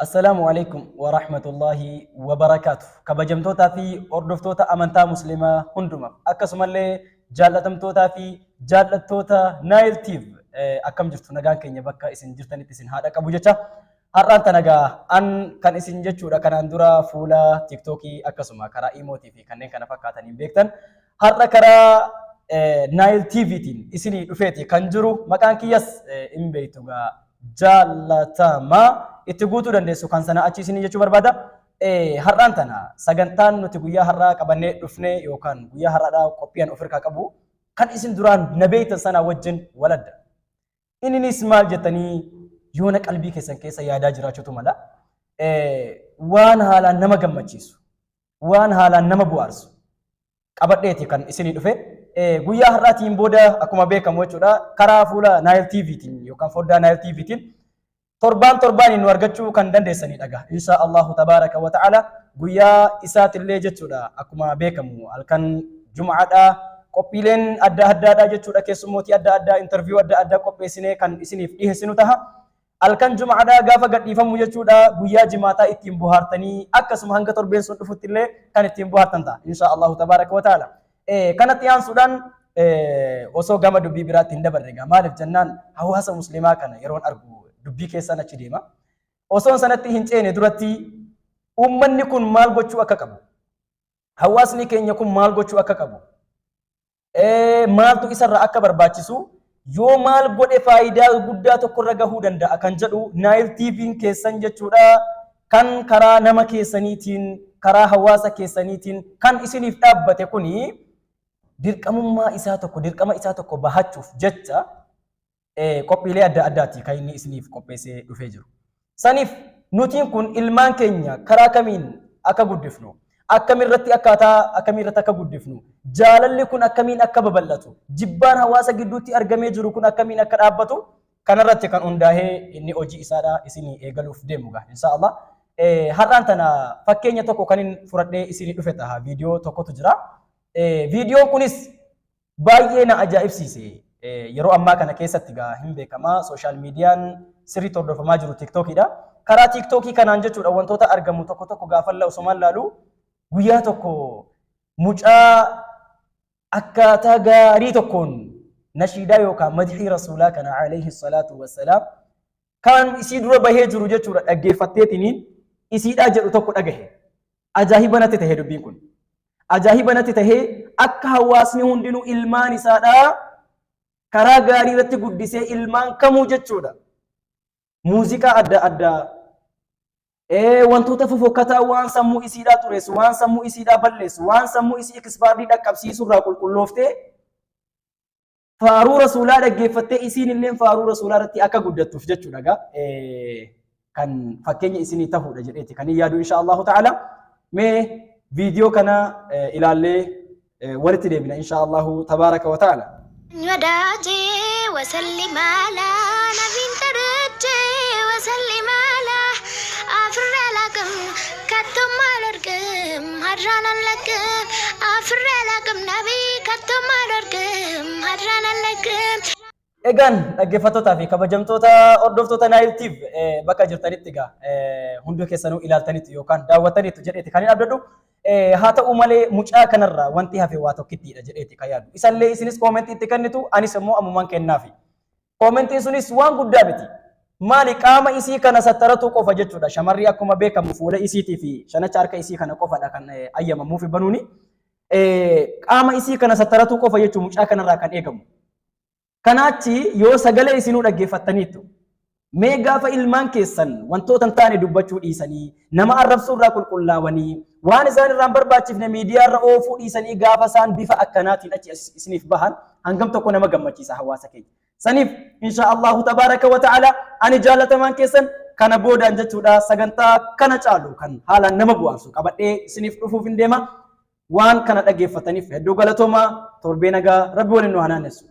Assalaamu alaikum wa rahmatullahi wa barakaatu. Kabajamtootaa fi hordoftoota amantaa Muslimaa hundumaaf, akkasumallee jaallatamtootaa fi jaallattoota Naayil TV, akkam jirtu? Nagaan keenya bakka isin jirtanitti isin haadha qabu jecha. Har'aan tana gaa an kan isin jechuudha kanaan dura fuula TikTokii akkasuma karaa Imootii fi kanneen kana fakkaataniin beektan, har'a karaa Naayil TVtiin isinii dhufeeti kan jiru. Maqaan kiyyas hin beektu gaa, jaalatamaa itti guutuu dandeessu kan sana achi isinii jechuu barbaada. Har'aan tana sagantaan nuti guyyaa har'aa qabannee dhufne yookaan guyyaa har'aadhaa qophiin of hirkaa qabu kan isin duraan na beektan sana wajjin waladda. Inninis maal jettanii yoona qalbii keessan keessa yaadaa jiraachuutu mala. Waan haalaan nama gammachiisu, waan haalaan nama bu'aarsu qabadheeti kan isinii dhufe. Guyyaa har'aatiin booda akkuma beekamu jechuudha, karaa fuula Naayil TVtiin yookaan foddaa Naayil TVtiin torbaan torbaaniin nu argachuu kan dandeessanidha gaa. Insha Allahu tabaaraka wa ta'ala guyyaa isaatillee jechuudha, akkuma beekamu halkan Jum'aadhaa qophiileen adda addaadhaa jechuudha, keessummootii adda addaa, interview adda addaa qopheessinee kan isiniif dhiheessinu taha. Halkan Jum'aadhaa gaafa gadhiifamu jechuudha, guyyaa Jimaataa ittiin bohaartanii akkasuma hanga torbeen sun dhufutti illee kan ittiin bohaartan ta'a. Insha Allahu tabaaraka wa ta'ala. Kanatti aansuudhaan osoo gama dubbii biraatti hin dabarre egaa, maaliif jennaan hawaasa Muslimaa kana yeroon argu dubbii keessaan achi deema. Osoon sanatti hin ceene duratti, uummanni kun maal gochuu akka qabu, hawaasni keenya kun maal gochuu akka qabu, maaltu isarraa akka barbaachisu, yoo maal godhe faayidaa guddaa tokkorra gahuu danda'a kan jedhu, Naayil TV'n keessan jechuudha kan karaa nama keessaniitiin, karaa hawaasa keessaniitiin kan isiniif dhaabbate kuni, dirqamummaa isaa tokko, dirqama isaa tokko bahachuuf jecha qophiilee adda addaati kan inni isiniif qopheessee dhufee jiru. Saniif nutiin kun ilmaan keenya karaa kamiin akka guddifnu, akkamirratti, akkaataa akkamiirratti akka guddifnu, jaalalli kun akkamiin akka babal'atu, jibbaan hawaasa gidduutti argamee jiru kun akkamiin akka dhaabbatu, kanarratti kan hundaa'ee inni hojii isaadha isinii eegaluuf deemu gaa insha Allah. Har'aan tana fakkeenya tokko kan inni fudhadhee isinii dhufe taha, viidiyoo tokkotu jira. Viidiyoon kunis baay'ee na ajaa'ibsiise. Yeroo ammaa kana keessatti gaa hin beekamaa, social miidiyaan sirriitti hordofamaa jiru TikTokiidha. Karaa TikTokii kanaan jechuudha wantoota argamu tokko tokko gaafa osomaan laalu, guyyaa tokko mucaa akkaataa gaarii tokkoon nashiidaa yookaan madhii Rasuulaa kana alayhi salaatu wassalaam kan isii dura bahee jiru jechuudha dhaggeeffatteetiniin isiidhaa jedhu tokko dhagahe. Ajaa'iba natti tahee dubbiin kun. Ajaa'iba natti tahee akka hawaasni hundinuu ilmaan isaadhaa karaa gaarii irratti guddisee, ilmaan kamuu jechuudha. Muuziqaa adda addaa, wantoota fofokkataa, waan sammuu isiidhaa xureessu, waan sammuu isiidhaa balleessu, waan sammuu isii expired dhaqqabsiisu irraa qulqullooftee faaruu Rasuulaa dhaggeeffattee isiin illee faaruu Rasuulaa irratti akka guddattuuf jechuudha gaa kan fakkeenya isinii ta'uudha jedheeti kan hin yaadu insha Allahu ta'ala. Mee viidiyoo kana ilaallee walitti deebina insha Allahu tabaaraka wa ta'ala. ወዳጄ ወሰሊም አላ ነቢን ጠርቼ ወሰሊም አላ፣ አፍሬ አላቅም ከቶም አልወድቅም ሀድራን አልለቅም፣ አፍሬ አላቅም ነቢ ከቶም አልወድቅም ሀድራን አልለቅም። Egaan dhaggeeffattootaa fi kabajamtoota hordoftoota Naayil TV, bakka jirtanitti egaa hundi keessanuu ilaaltanitti yookaan daawwattanitti jedheeti kan hin abdadhu. Haa ta'u malee mucaa kanarraa wanti hafe waa tokkittiidha jedheeti kan yaadu. Isallee isinis koomentii itti kennitu, anis immoo ammumaan kennaafi. Koomentiin sunis waan guddaa miti. Maali, qaama isii kana sattaratu qofa jechuudha. Shamarri akkuma beekamu fuula isiitii fi shanacha harka isii kana qofadha kan ayyamamuufi banuuni. Qaama isii kana sattaratu qofa jechuun mucaa kanarraa kan eegamu. Kanaachi yoo sagalee isinuu dhaggeeffattaniittu, mee gaafa ilmaan keessan wantoota hin taane dubbachuu dhiisanii, nama arrabsuu irraa qulqullaawanii, waan isaan irraa hin barbaachifne miidiyaa irra oofuu dhiisanii gaafa isaan bifa akkanaatiin achi isiniif bahan, hangam tokko nama gammachiisa hawaasa keenya. Saniif insha Allahu tabaaraka wa ta'ala ani jaalatamaan keessan kana boodaan jechuudha sagantaa kana caalu kan haalaan nama bu'aarsu qabadhee isiniif dhufuuf hin deema. Waan kana dhaggeeffataniif hedduu galatoomaa, torbee nagaa Rabbi waliin nu haa naannessu.